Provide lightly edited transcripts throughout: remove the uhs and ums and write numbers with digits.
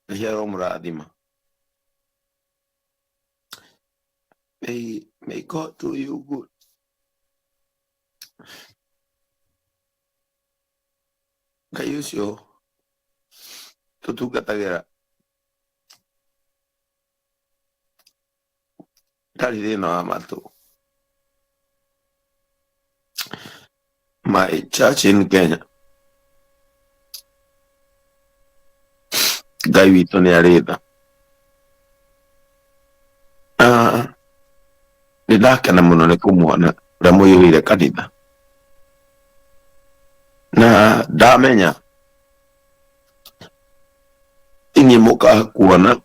Ngai aromũrathima. May God do you good. Ngai ũcio tũtungatagĩra ndarĩ thĩna wa matũ. My church in Kenya. Ngai witũ nĩ arĩ tha. Ah, nĩ ndakena mũno nĩ kũmuona ũrĩa mũiyũrĩire kanitha na ndamenya inyuĩ mũkaga kuona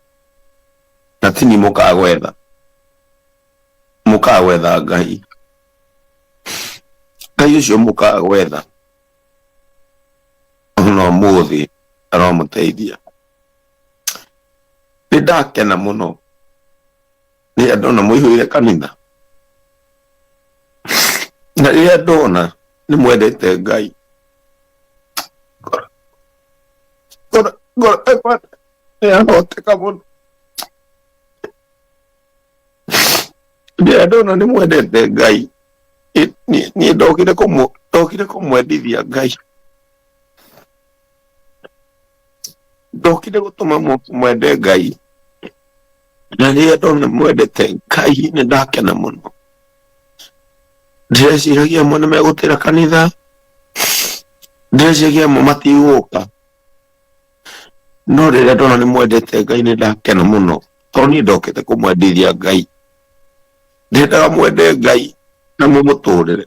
na ti niĩ mũkaga gwetha, mũkaga gwetha Ngai. Ngai ũcio mũkaga gwetha ona ũmũthĩ aromũteithia. Nĩ ndakena mũno rĩrĩa ndona mũihũire kanitha na rĩrĩa ndona nĩ mwendete Ngai. Ngoro ngoro yakwa nĩ yahoteka mũno rĩrĩa ndona nĩ mwendete Ngai. Niĩ ndokire kũmũ ndokire kũmwendithia Ngai, ndokire gũtũma mwende Ngai, na rĩrĩa ndona mwendete Ngai nĩ ndakena mũno. Ndĩreciragia amwe nĩ megũtĩra kanitha, ndĩreciragia amwe matigũka, no rĩrĩa ndona nĩ mwendete Ngai nĩ ndakena mũno, tondũ niĩ ndokĩte kũmwendithia Ngai. Ndendaga mwende Ngai na mũmũtũrĩre.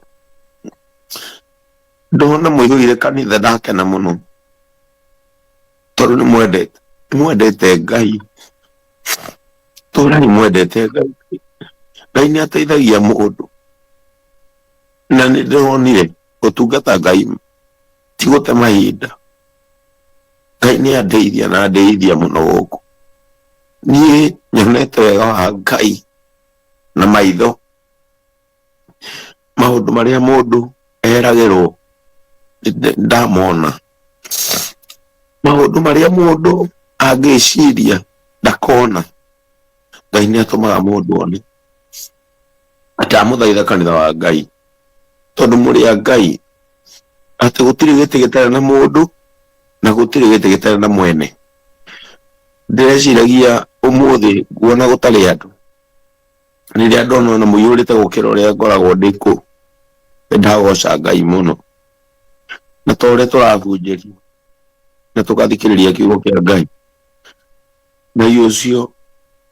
Ndona mũihũire kanitha ndakena mũno, tondũ nĩ mwendete, nĩ mwendete Ngai. Tũrai mwendete Ngai. Ngai nĩ ateithagia mũndũ, na nĩ ndĩronire gũtungata Ngai ti gũte mahinda. Ngai nĩ andeithia na andeithia mũno gũkũ. Niĩ nyonete wega wa Ngai na maitho, maũndũ marĩa mũndũ eragĩrwo ndamona, maũndũ marĩa mũndũ angĩciria ndakona, Ngai nĩ atũmaga mũndũ one. Ndamũthaitha kanitha wa Ngai, tondũ mũrĩ a Ngai, atĩ gũtirĩ gĩtĩ gĩtarĩ na mũndũ na gũtirĩ gĩtĩ gĩtarĩ na mwene. Ndĩreciragia ũmũthĩ nguona gũtarĩ andũ, rĩrĩa ndona ona mũiyũrĩte gũkĩra ũrĩa ngoragwo ndĩ kũu, nĩ ndagoca Ngai mũno. Na ta ũrĩa tũrahunjĩrio na tũgathikĩrĩria kiugo kĩa Ngai, Ngai ũcio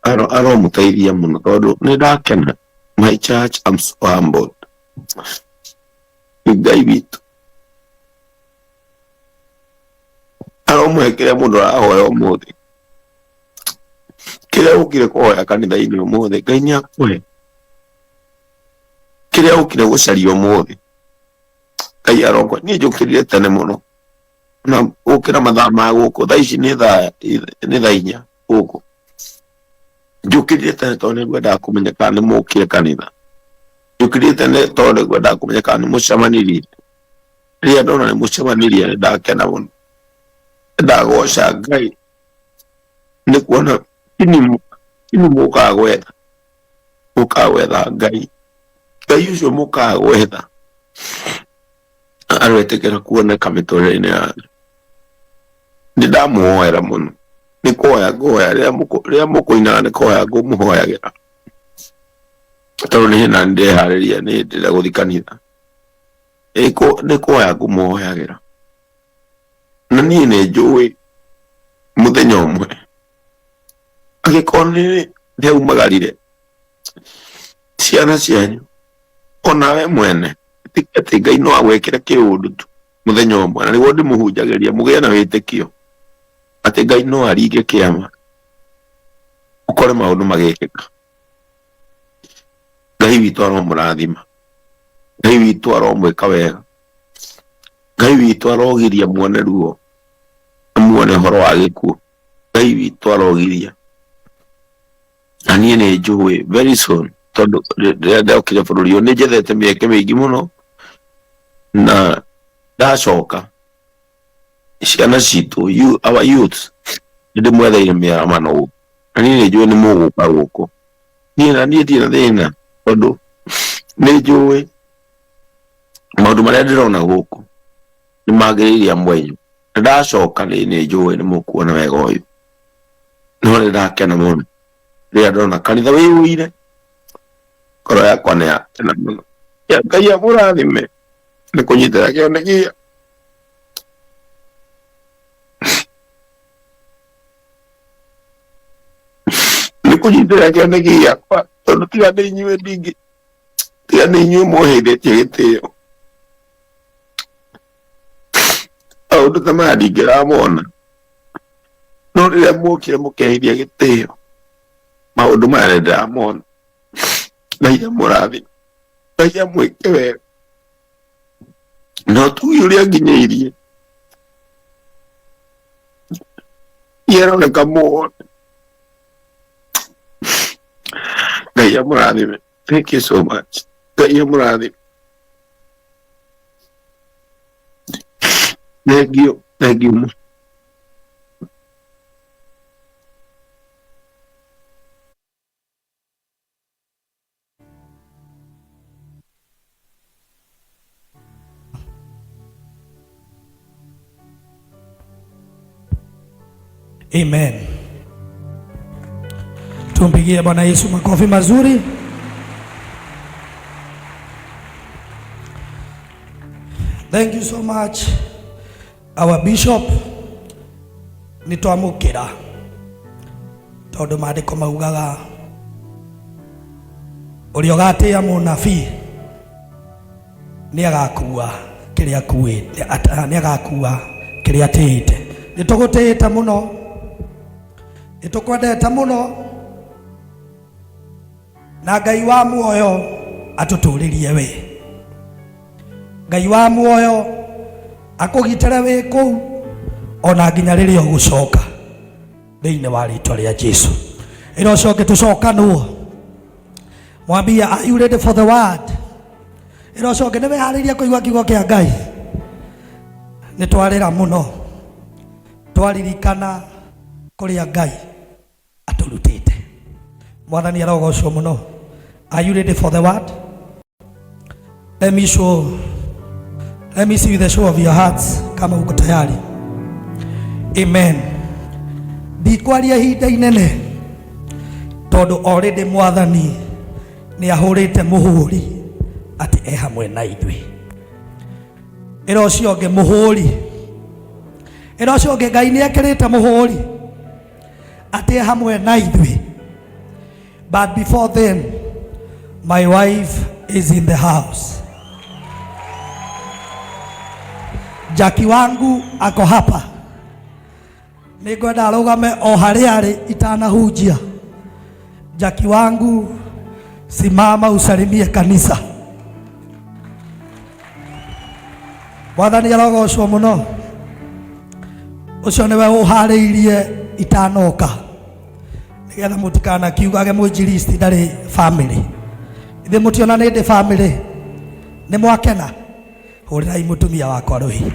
aromũteithia mũno tondũ nĩ ndakena. My church, I'm so humbled. Nĩ Ngai witũ aromũhe kĩrĩa mũndũ arahoya ũmũthĩ, kĩrĩa ũkire kũhoya kanitha-inĩ ũmũthĩ, Ngai nĩ akũhe. Kĩrĩa ũkire gũcaria ũmũthĩ, Ngai arokũhe. Niĩ njũkĩrire tene mũno na gũkĩra mathaa ma gũkũ, thaa ici nĩ thaa 4 gũkũ. Njũkĩrire tene tondũ nĩ ngwendaga kũmenya kana nĩ mũkire kanitha. Njũkĩrire tene tondũ nĩ ngwendaga kũmenya kana nĩ mũcemanirie. Rĩrĩa ndona nĩ mũcemanirie nĩ ndakena mũno. Nĩ ndagoca Ngai nĩ kuona tini mũkaga gwetha, mũkaga gwetha Ngai. Ngai ũcio mũkaga gwetha aroĩtĩkĩra kuoneka mĩtũrĩre-inĩ yanyu. Nĩ ndamũhoera mũno, nĩ kũhoya ngũhoya, rĩrĩa mũkũinaga nĩ kũhoya ngũmũhoyagĩra, tondũ nĩ hĩndĩ ndĩreharĩria nĩ hĩndĩ ĩrĩa gũthiĩ kanitha. Nĩ kũhoya ngũmũhoyagĩra. Na niĩ nĩ njũĩ mũthenya ũmwe angĩkorwo nĩ ndĩaumagarire ciana cianyu onawe mwene ĩtĩkia atĩ Ngai no agwĩkĩre kĩũndũ tu mũthenya ũmwe, na nĩguo ndĩmũhunjagĩria mũgĩe na wĩtĩkio atĩ Ngai no aringe kĩama ũkore maũndũ magĩkĩka. Ngai witũ aromũrathima, Ngai witũ aromwĩka wega, Ngai witũ arogiria muone ruo na muone ũhoro wa gĩkuũ. Ngai witũ arogiria. Na niĩ nĩ njũĩ very soon, tondũ rĩrĩa ndokire bũrũri ũyũ nĩ njethete mĩeke mĩingĩ mũno, na ndacoka ciana citũ, you, our youth. Nĩ ndĩmwetheire mĩaramano gũkũ na niĩ nĩ njũĩ nĩ mũgũka gũkũ. Niĩ na niĩ ndirĩ na thĩna tondũ nĩ njũĩ maũndũ marĩa ndĩrona gũkũ nĩ magĩrĩire amwe anyu. Na ndacoka nĩ nĩ njũĩ nĩ mũkuona wega ũyũ. No nĩ ndakena mũno rĩrĩa ndona kanitha wĩyũire, ngoro yakwa nĩ yakena mũno. Ya Ngai amũrathime nĩ kũnyitĩra kĩoneki. Nĩ kũnyitĩra kĩoneki gĩakwa tondũ tiga nĩ inyuĩ ndingĩ tiga nĩ inyuĩ mũheithĩtie gĩtĩo maũndũ ta maya ndingĩramona no rĩrĩa muokire mũkeheithia gĩtĩo maũndũ maya nĩ ndĩramona. Ngai amũrathime, Ngai amwĩke wega na ũtugi ũrĩa nginyĩirie ieroneka muone. Ngai amũrathime. Thank you so much. Ngai amũrathime. Thank you. Thank you. Amen. Tumpigie Bwana Yesu makofi mazuri. Thank you so much our bishop. Nĩ twamũkĩra tondũ maandĩko maugaga ũrĩa ũgatĩĩa mũnabii nĩ agakua kĩrĩa akuĩte, nĩ agakua kĩrĩa atĩĩte. Nĩ tũgũtĩĩte mũno, nĩ tũkwendete mũno, na Ngai wa muoyo atũtũrĩrie we. Ngai wa muoyo akũgitĩre wĩ kũu ona nginya rĩrĩa ũgũcoka thĩinĩ wa rĩtwa rĩa Jesu. Ĩra ũcio ũngĩ tũcokanwo, mwambie are you ready for the word? Ĩra ũcio ũngĩ nĩ wĩharĩirie kũigua kiugo kĩa Ngai. Nĩ twarĩra mũno twaririkana kũrĩa Ngai atũrutĩte. Mwathani arogocwo mũno. Are you ready for the word? Let me show, let me see the show of your hearts kama uko tayari. Amen. Ndikwaria ihinda inene tondũ already mwathani nĩ ahũrĩte mũhũri atĩ e hamwe na ithuĩ. Ĩra ũcio ũngĩ mũhũri, ĩra ũcio ũngĩ Ngai nĩ ekĩrĩte mũhũri atĩ e hamwe na ithuĩ. But before then, my wife is in the house. Jackie wangu ako hapa. Nĩngwenda arũgame o harĩa arĩ itanahunjia. Jackie wangu, simama usalimie kanisa. Mwathani arogocwo mũno. Ũcio nĩwe ũharĩirie itanoka nĩgetha mũtikanakiugage mwinjilisti ndarĩ family. Ithuĩ mũtiona nĩ ndĩ family. Nĩ mwakena? Hũrĩrai mũtumia wakwa rũhĩ.